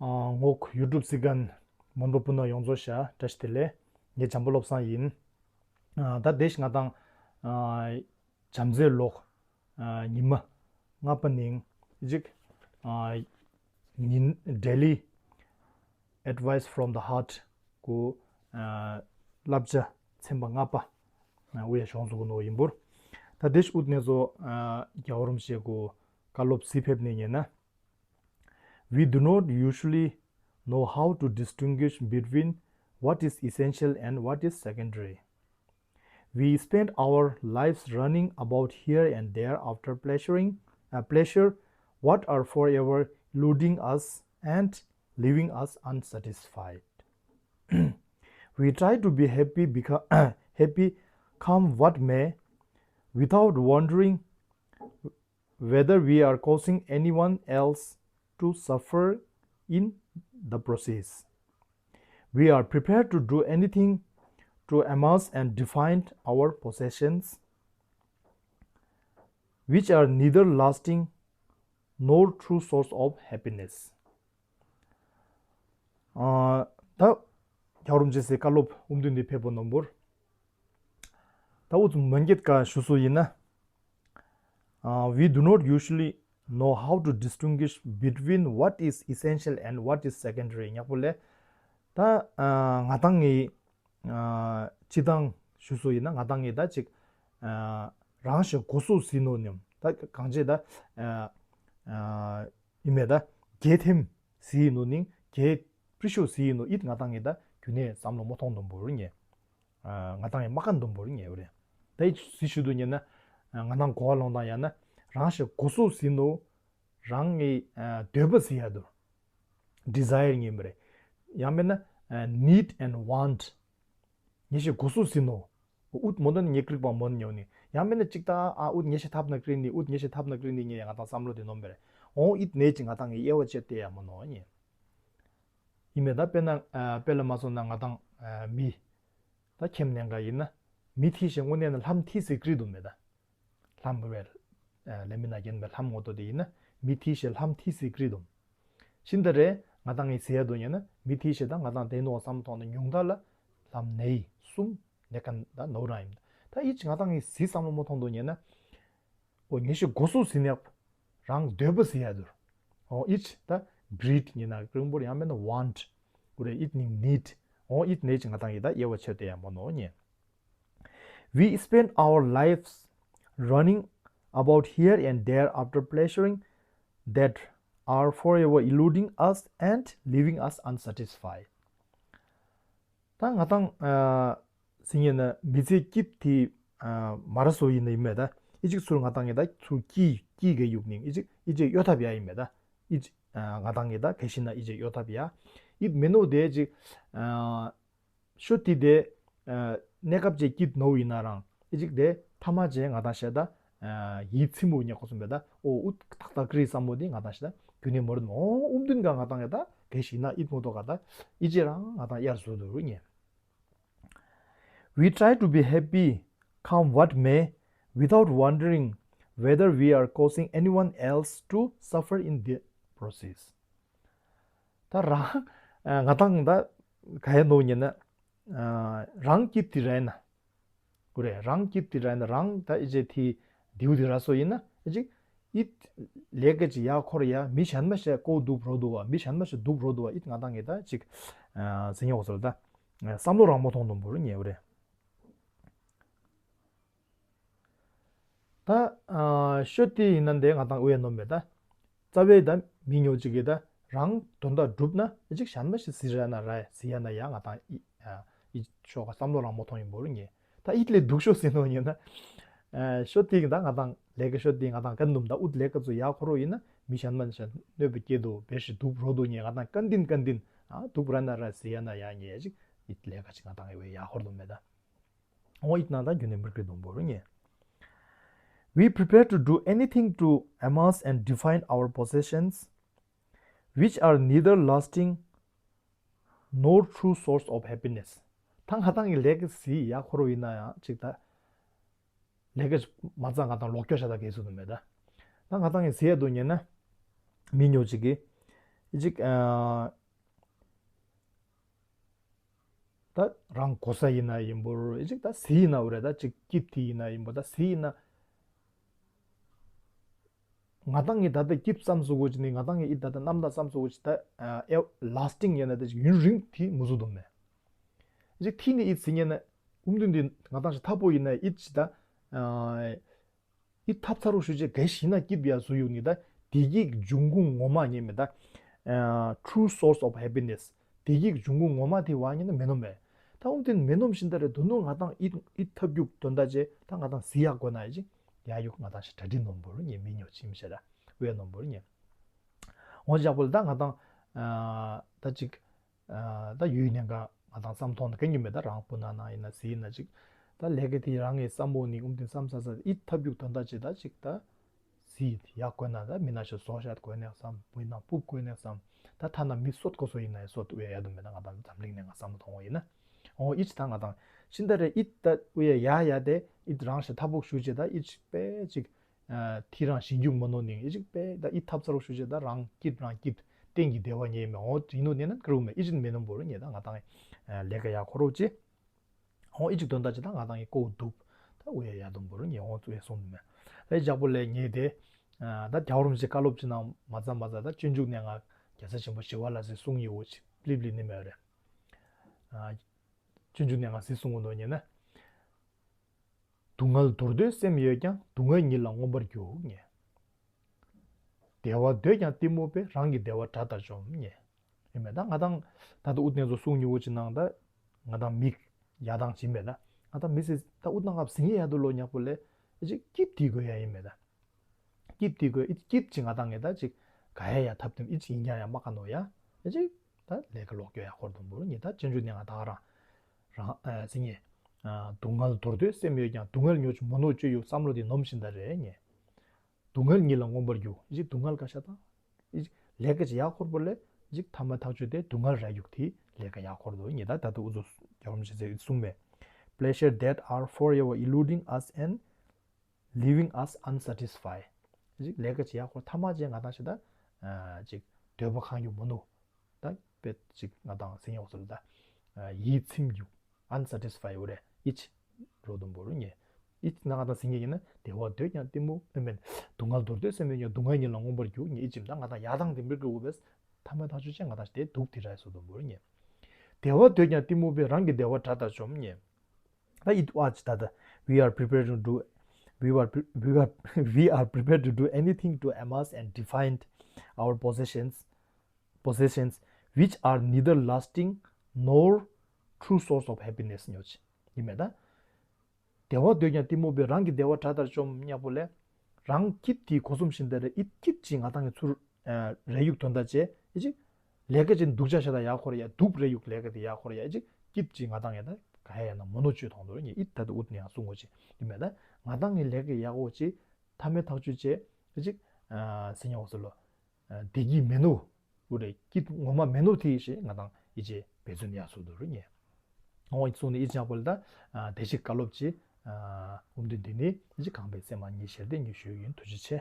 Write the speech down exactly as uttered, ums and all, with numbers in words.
ཨ་ངོག་ཡུ་ཊུབ་གཟིགས་མཁན་མོན་པ་སྤུན་ཟླ་ཡོངས་རྫོགས་ཤ་བཀྲ་ཤིས་བདེ་ལེགས། ངས་བྱམས་པ་བློ་བཟང་ཡིན། ཨ་ད་དེ་ཞིག་ང་དང་ཨ་བྱམས་བརྩེའི་ལོ་ཨ་ཉི་མ་ལྔ་པ་ནིང་ཅིག་ཨ་ཉིན་Daily Advice from the Heart གུ་ཨ་བསླབ་བྱ་ཚན་པ་ལྔ་པ་ཨ་དབུ་ཡ་གཞུང་བཟོ་གི་ནོ་ཡིན་པུར། ད་དེ་ཞིག་ཨུད་ནས་ཚོ་ཨ་རྒྱལ་བ་རིན་པོ་ཆེ་གུ་བཀའ་སློབ་གཟིགས་ཕེབས་ནས་ཉན་ན། We do not usually know how to distinguish between what is essential and what is secondary. We spend our lives running about here and there after pleasuring, uh, pleasure what are forever eluding us and leaving us unsatisfied. We try to be happy, beca- happy, come what may, without wondering whether we are causing anyone else to suffer in the process. We are prepared to do anything to amass and define our possessions, which are neither lasting nor true source of happiness. ཨ་ད་རྒྱལ་བ་རིན་པོ་ཆེ་སི་བཀའ་སློབ་ཨུམ་དུན་འདི་ཕེབས་པ་ནོམ་པུར། ད་ཨུ་ཚུ་མན་གེད་ཀ་ཞུ་སུ་ཡིན་ན། Uh, we do not usually know how to distinguish between what is essential and what is secondary. ཉག་པོ་ལས་ད་ཨ་ང་དང་ངི་ཨ་སྤྱི་བཏང་ཞུ་སུ་ཡིན་ན་ང་དང་ངི་ད་ཅིག་ཨ་རང་ཞིག་གོ་སུ་ཟིན་ནོ་ནིམ་ད་གང་ཅི་ད་ཨ་ཨ་ཡིན་མེད་ད་གལ་ཐེམ་ཟིན་ནོ་ནིང་གལ་པྲི་ཤོ་ཟིན་ནོ་ཨིད་ང་དང་ངི་ད་རྒྱུ་ནས་བསམ་བློ་མོ་ཐོང་དུམ་བུར་ཉེ། ང་དང་ཡང་མ་ཀ་འདུམ་བོར་ཉེ་བ་རེད། ད་ཡི་ཟི་ཞུ་དུ་ཉེ་ན་ང་དང་གོ་བ་ལོང་དང་ཡང་ན་རང་ཞིག་གོ་སུ་ཟིན་ནོ་རང་གི་འདོད་པ་ཟིན་ཡ་དུ་desire ཉེ་བ་རེད། ཡང་མེད་ན་need and want ཉེ་ཞིག་གོ་སུ་ཟིན་ནོ་ཨུད་མོ་དོན་ཉེ་ཀྲིག་པ་མོན་ཉོ་ནི་ཡང་མེད་ན་ཅིག་ད་ཨ་ཨུད་ཉེ་ཞིག་ཐབ་ན་ཀྲིན་ནི་ཨུད་ཉེ་ཞིག་ཐབ་ན་ཀྲིན་ནི་ཉེ་ཡང་ང་དང་བསམ་བློ་དེ་ནོམ་བེ་རེད། འོང་ཨིད་ནེ་ཅིག་ང་དང་གི་དབྱེ་བ་བཅད་དེ་ཡ་མོ་ནོ་ཉེ། ཡིན་མེད་ད་དཔེར་ན་དཔེ་ལ་མ་སོང་ན་ང་དང་མི། ད་ཁྱིམ་ནས་འགའ་ཡིན་ན་མི་ཐི་ཞེ་དངོས་གནས་ན་ལྷམ་ཐི་སི་ཀྲི་དུ་མེད་ད། ལྷམ་བེ་ལེ་མི་ན་རྒྱན་བེ་ལྷམ་ངོ་ཏོ་དེ་ཡིན་ན་མི་ཐི་ཞེ་ལྷམ་ཐི་སི་ཀྲི་དུ། ཤིན་ད་རེ་ང་དང་ངི་ཟི་ཡ་དུ་ཉན་ན་མི་ཐི་ཞེ་ད་ང་དང་དེ་ནོ་བསམ་མཐོང་ན་ཉུང་ད་ལ་ལྷམ་ནེ་གསུམ་ནེ་ཀན་ད་ནོ་རང་ཡིན། ད་ཡིད་ང་དང་ངི་ཟི་བསམ་བློ་མོ་ཐོང་དུ་ཉན་ན། འོ་ཉེ་ཞིག་གོ་སུ་ཟིན་ཡག་རང་འདོད་པ་ཟིན་ཡ་དུར། འོ་ཨིད་ད་greed ཉེ་ན་ཀྲུང་པོར་ཡང་མེད་ན་want གུ་རེ་ཨིད་ནི་need འོ་ཨིད་ནེ་ཅི་ང་དང་ཡི་ད་དབྱེ་བ་ཆོད་དེ་ཡང་མོ་ནོ་ཉེ། We spend our lives running about here and there after pleasuring that are forever eluding us and leaving us unsatisfied. ད་ང་དང་ཨ་སི་ཉེ་ན་མི་ཚེ་སྐྱིད་དེ་ཨ་མ་ར་སོ་ཡིན་ན་ཡིན་མེད་ད། ཨི་ཅིག་ཚུར་ང་དང་ངེ་ད་ཚུར་སྐྱིད་སྐྱིད་གེ་ཡུག་ནིང་ཨི་ཅིག་ཨི་ཅིག་གཡོ་ཐབས་ཡ་ཡིན་མེད་ད། ཨི་ཅིག་ཨ་ང་དང་ངེ་ད་གེ་ཤི་ན་ཨི་ཅིག་གཡོ་ཐབས་ཡ། ཨིད་མེ་ནོ་དེ་ཅིག་ཨ་ཤོ་ཏི་དེ་ཨ་གནས་སྐབས་ཅིག་སྐྱིད་ནོ་ཡིན་ན་རང་ཨི་ཅིག་དེ་ཐ་མ་ཅེ་ང་དང་ཤེ་ད་ཨ་ཡིད་ཚིམ་པོ་ཉེ་ཁོ་སུམ་པེ་ད་ཨོ་ཨུད་ཐག་ཐག་ཀྲི་བསམ་མོ་དེ་ང་དང་ཤེ་ད་གུ་ནེ་མོར་ནོ་ཨུམ་དུན་ག་ང་དང་ངེ་ད་གེ་ཤི་ན་ཨིད་མོ་ཏོ་ག་ད་ཨི་ཅིག་རང་ང་དང་ཡར་བཟོ་དུ་རུ་ཉེ། We try to be happy, come what may, without wondering whether we are causing anyone else to suffer in the process. ད་རང་ང་དང་ད་ག་ཡ་ནོ་ཉེ་ན་རང་སྐྱིད་དེ་རེད་ན། གུ་རེ་རང་སྐྱིད་དེ་རེད་ན་རང་ད་ཨི་ཅེ་ཐི་དེའུ་དེ་ར་སོ་ཡིན་ན་ཨི་ཅིག་ཨིད་ལས་ཀ་ཅིག་ཡ་འཁོར་ཡ་མི་གཞན་མ་ཞིག་ཀོ་སྡུག་རོ་སྡུག་བ་མི་གཞན་མ་ཞིག་སྡུག་རོ་སྡུག་བ་ཨིད་ང་དང་ངེ་ད་ཅིག་ཟིན་ཡོག་སོ་ད་བསམ་བློ་རང་མོ་ཐོང་དུམ་བུར་ཉེ་བ་རེད། ད་ཨ་ཤོ་ཏི་ཡིན་ན་འདི་ང་དང་ཨུ་ཡ་ནོམ་མེད་ད། རྩ་བའི་ད་མི་ཉོ་ཅིག་གི་ད་རང་དོན་དག་སྒྲུབ་ན་ཨི་ཅིག་གཞན་མ་ཞིག་ཟི་ར་ན་ར་ཟི་ཡ་ན་ཡ་ང་དང་ཨི་ཨ་ཨི་ཤོ་ག་བསམ་བློ་རང་མོ་ཐོང་ཡིན་བོར་ཉེ། ད་ཨིད་ལས་སྡུག་ཤོ་ཟིན་ནོ་ཉེ་ན། ཨ་ཤོ་ཏི་གི་ད་ང་དང་ལས་ཀ་ཤོ་ཏི་ང་དང་ཀན་དུམ་ད་ཨུད་ལས་ཀ་ཚོ་ཡ་ཁོ་རོ་ཡིན་ན་མི་གཞན་མ་ཞིག་གནོད་པ་སྐྱེལ་དུ་བེ་ཤི་སྡུག་རོ་སྡུག་ཉེ་ང་དང་ཀན་ཏིན་ཀན་ཏིན་ཨ་སྡུག་ར་ན་ར་ཟི་ཡ་ན་ཡ་ཉེ་ཨི་ཅིག་ཨིད་ལས་ཀ་ཅིག་ང་དང་ཨི་བེ་ཡ་ཁོར་དུ་མེད་ད། འོ་ཨིད་ན་ད་རྒྱུ་ནི་མིར་ཀི་དུམ་བོ་རུ་ཉེ། We prepare to do anything to amass and define our possessions, which are neither lasting nor true source of happiness. ད་ང་དང་གི་ལས་ཀ་ཟི་ཡ་ཁོ་རོ་ཡིན་ན་ཡང་ཅིག་ད་ལས་ཀ་མ་རྩ་ང་དང་ལོག་སྐྱོ་ཤ་ད་གེ་སུ་དུ་མེད་ད། ད་ང་དང་གི་ཟི་ཡ་དུ་ཉེ་ན་མི་ཉོ་ཅིག་གི་ ཨི་ཅིག་ཨ་ད་རང་གོ་ས་ཡིན་ན་ཡིན་པོ་ཨི་ཅིག་ད་ཟི་ཡིན་ན་འུ་རེ་ད་ཅིག་སྐྱིབ་དེ་ཡིན་ན་ཡིན་པོ་ད་ཟི་ཡིན་ན། ང་ཏང་གི་ད་ལྟ་སྐྱིབ་བསམ་སུ་གོ་ཅི་ནི་ང་ཏང་གི་ཨི་ད་ལྟ་རྣམ་ཐར་བསམ་སུ་གོ་ཅི་ད་ཨེ་ལ་སི་ཊིང་ཡིན་ན་ད་ཅིག་ཡུན་རིང་དེ་མུ་སུ་དུ་མེ། ཅིག་ཐི་ནི་ཨི་ཟི་ཉེ་ན་ཨུམ་དུན་དི་ང་ཏང་ཞིག་ཐབ་པོ་ཡིན་ན་ཨི་ཅི་ད་ཨི་ཐབ་ཚ་རུ་ཞུ་ཅེ་གེ་ཤི་ན་སྐྱིབ་ཡ་སུ་ཡུག་ནི་ད་དེ་གི་འབྱུང་ཁུངས་ངོ་མ་ཉེ་མེ་ད་true source of happiness དེ་གི་འབྱུང་ཁུངས་ངོ་མ་དེ་བ་ཉེ་ན་མེ་ནོ་མེ། ད་ཨུམ་དུན་མེ་ནོམ་ཤིན་ད་རེ་དུ་ནུ་ང་ཏང་ཨི་ཨི་ཐབ་རྒྱུག་དོན་ད་ཅེ་ད་ང་ཏང་ཟི་ཡག་དགོས་ན་ཨི་ཅི་ཡ་ཡུག་ང་ཏང་ཞིག་གྲ་སྒྲིག་ནོམ་བོར་ཉེ་མི་ཉོ་ཆིམ་ཤེ་ར་ཝེ་ནོམ་བོར་ཉེ། འོ་ཞག་པོ་ལ་ད་ང་ཏང་ཨ་ད་ཅིག་ཨ་ད་ཡུལ་ནས་ག་ང་ཏང་བསམ་ཐོང་ན་ག་ཉུ་མེད་ད་རང་སྤུ་ན་ན་ཡིན་ན་ཟི་ཡིན་ན་ཅིག་ད་ལས་ཀ་དེ་རང་ངའི་བསམ་བློ་ནི་ཨུམ་དེ་བསམ་ས་ས་ཨི་ཐབ་རྒྱུག་དོན་དག་ཅིག་ད་ཅིག་ད་ཟི་ཡག་དགོས་ན་ད་མི་ན་ཤོ་བཟོ་ཤ་དགོས་ནས་བསམ་མི་ན་སྤུབ་དགོས་ནས་བསམ་ད་ཐ་ན་མི་སོད་དགོས་སོ་ཡིན་ན་ཡ་སོད་ཨུ་ཡ་ཡ་དུ་མེད་ད་ང་ཏང་འཛམ་གླིང་ནས་ང་བསམ་བློ་ཐོང་བ་ཡིན་ན་འོ་ཨི་ཅི་ད་ང་ཏང་ཤིན་ད་རེ་ཨི་ད་ཨུ་ཡ་ཡ་ཡ་དེ་ཨི་རང་ཤ་ཐབ་པོ་ཞུ་ཅེ་ད་ཨི་ཅི་པེ་ཅིག་ཨ་ཐི་རང་ཞིང་རྒྱུག་མ་ནོ་ནིང་ཨི་ཅིག་པེ་ད་ཨི་ཐབ་ཚ་རོག་ཞུ་ཅེ་ད་རང་སྐྱིད་རང་སྐྱིད་གཏན་གྱི་བདེ་བ་ཉེ་མེ་འོ་ཡིན་ནོ་ནེ་ན་ཀ་རུ་མེ་ཨི་ཅིན་མེ་ནོ་བོ་རུ་ཉེ་ད་ང་ཏང་ཨ་ལས་ཀ་ཡག་ཁོ་རོ་ཅེ་འོ་ཨི་ཅིག་དོན་དག་ཅེ་ད་ང་ཏང་ཨི་ཀོ་དུག་ད་ཨུ་ཡ་ཡ་དུམ་བོ་རུ་ཉེ་འོ་ཙུ་ཡ་སོང་དུ་མེ་ལས་ཇག་པོ་ལས་ཉེ་དེ་ཨ་ད་རྒྱ་བོ་རུམ་ཅེ་ཀ་ལོབ་ཅི་ནང་མ་ཙམ་མ་ཙམ་ད་སྤྱོད་འཇུག་ནས་ང་རྒྱལ་ས་ཆེན་པོ་ཞི་བ་ལྷ་སའི་གསུང་ཡི་འོ་ཅི་པླི་པླི་ནི་མེ་རེ་ཨ་སྤྱོད་འཇུག་ནས་ང་སི་གསུང་གོ་ནོ་ཉེ་ན། སྡུག་བསྔལ་འདོར་འདོད་སེམས་ཡོད་ཀྱང་སྡུག་བསྔལ་ཉིད་ལ་མངོན་པར་རྒྱུག་ཉེ། བདེ་བ་འདོད་ཀྱང་གཏི་མུག་པས་རང་གི་བདེ་བ་དགྲ་ལྟར་བཅོམ་ཉེ། ཡིན་མེད་ད་ང་དང་ད་ལྟ་ཨུ་ཏེན་ཚོ་གསུང་ཉུ་བོ་ཅི་ནང་ད་ང་དང་མིག་ཡ་དང་ཅི་མེད་ད་ང་དང་མི་སི་ད་ཨུ་ཏང་ངབ་སི་ཉེ་ཡ་དུ་ལོ་ཉག་པོ་ལས་ཨེ་ཅིག་སྐྱིད་དི་དགོས་ཡ་ཡིན་མེད་ད། སྐྱིད་དི་དགོས་ཨེ་སྐྱིད་ཅི་ང་དང་ངེ་ད་ཅིག་ག་ཡ་ཡ་ཐབས་དེམ་ཨེ་ཅིག་ཡིན་ཀྱང་ཡ་མ་ཀ་ནོ་ཡ་ཨེ་ཅིག་ད་ལས་ཀ་ལོག་སྐྱོ་ཡ་ཧོར་དུ་འབུར་ཉེ་ད་ཅན་ཇུ་ནེ་ང་ད་རང་རང་ཨ་སི་ཉེ་ཨ་སྡུག་བསྔལ་འདོར་འདོད་སེམས་ཡོད་ཀྱང་སྡུག་བསྔལ་ཉོ་ཆུ་མོ་ནོ་བཅོས་ཡོད་བསམ་བློ་དེ་ནོམ་བཞིན་ད་རེད་ཉེ། སྡུག་བསྔལ་ཉིད་ལ་མངོན་པར་རྒྱུག་ཅིག་སྡུག་བསྔལ་ག་ཤ་དང་ལས་ཀ་ཅིག་ཡག་ཧོར་པོ་ལས་ཅིག་ཐ་མ་ཐག་ཆོད་དེ་སྡུག་བསྔལ་ར་རྒྱུག་དེ་ལས་ཀ་ཡག་ཧོར་དུ་ཉེ་ད་ད་དུ་ཨུ་ཚོ་རྒྱལ་བོ་ཞེ་ཚེ་གསུངས་མེད། Pleasure that are forever eluding us and leaving us unsatisfied ཅིག་ལས་ཀ་ཅིག་ཡག་ཧོར་ཐ་མ་ཅན་ང་དང་ཞེ་ད་ཅིག་འདོད་པ་ཁང་རྒྱུ་མོ་ནུ་ད་པེ་ཅིག་ང་དང་སེང་ཡོག་སོ་ལ་ད་ཡིད་ཚིམ་རྒྱུ་unsatisfied འོ་རེ་ཨི་ཅི་རོ་དུམ་བོ་རུ་ཉེ། ཨི་ཅི་ན་ང་དང་སེང་ཡོག་ཡིན་ན་བདེ་བ་འདོད་ཀྱང་གཏི་མུག་ཨེ་མེན་སྡུག་བསྔལ་འདོར་འདོད་སེམས་ཡོད་ཀྱང་སྡུག་བསྔལ་ཉིད་ལ་མངོན་པར་རྒྱུག་ཉེ་ཨི་ཅིམ་ད་ང་དང་ཡ་དང་དེ་མིར་གི་འུ་བེས་ཐ་མ་ཐག་ཆོད་ཅན་ང་དང་ཞེ་དེ་སྡུག་དེ་ར་སོ་དུམ་བོ་རུ་ཉེ། བདེ་བ་འདོད་ཀྱང་གཏི་མུག་པས་རང་གི་བདེ་བ་དགྲ་ལྟར་བཅོམ་ཉེ། But it was that we are prepared to do we were pre- we were we are prepared to do anything to amass and defend our possessions possessions which are neither lasting nor true source of happiness ཉོ་ཅི་ཡིན་མེད་ད། བདེ་བ་འདོད་ཀྱང་གཏི་མུག་པས་རང་གི་བདེ་བ་དགྲ་ལྟར་བཅོམ་ཉག་པོ་ལས་རང་སྐྱིད་དེའི་གོ་སུམ་བཞིན་དེ་རེ་ཨི་སྐྱིད་ཅིག་ང་དང་གི་ཚུར་རེ་ཡུག་དོན་དག་ཅེ་ཨི་ཅིག་ལས་ཀ་ཅིག་སྡུག་ཅག་ཤ་དང་ཡག་ཁོར་ཡ་སྡུག་རེ་ཡུག་ལས་ཀ་དེ་ཡག་ཁོར་ཡ་ཨི་ཅིག་སྐྱིད་ཅིག་ང་དང་ཡ་ད་ག་ཡ་ཡ་ན་མོ་ནོ་ཅོས་ཐོང་དོ་རེ་ཉེ་ཨི་ད་ད་ཨུད་ནི་ཡང་གསུང་གོ་ཅི་ཡིན་མེད་ད། ང་དང་གི་ལས་ཀ་ཡག་གོ་ཅི་ཐ་མའི་ཐག་ཆོད་ཅེ་ཨི་ཅིག་སེ་ཉ་འོ་སོ་ལོ། བདེ་སྐྱིད་མེ་ནོ་འུ་རེ་སྐྱིད་ངོ་མ་མེ་ནོ་དེ་ཞེས་ང་དང་ཨི་ཅེ་བེ་ཚུན་ཡ་སུ་དུ་རུ་ཉེ། ཨོ་ཨི་ཚུ་ནི་ཨི་ཅང་པོ་ལ་ད་བདེ་སྐྱིད་བཀའ་སློབ་ཅེ་ཨུམ་དུ་འདི་ནི་ཨི་ཅེ་གང་བའི་སེམས་མ་ཉེ་ཤེར་དེ་ཉེ་ཞུ་ཡིན་ཐུགས་རྗེ་ཆེ།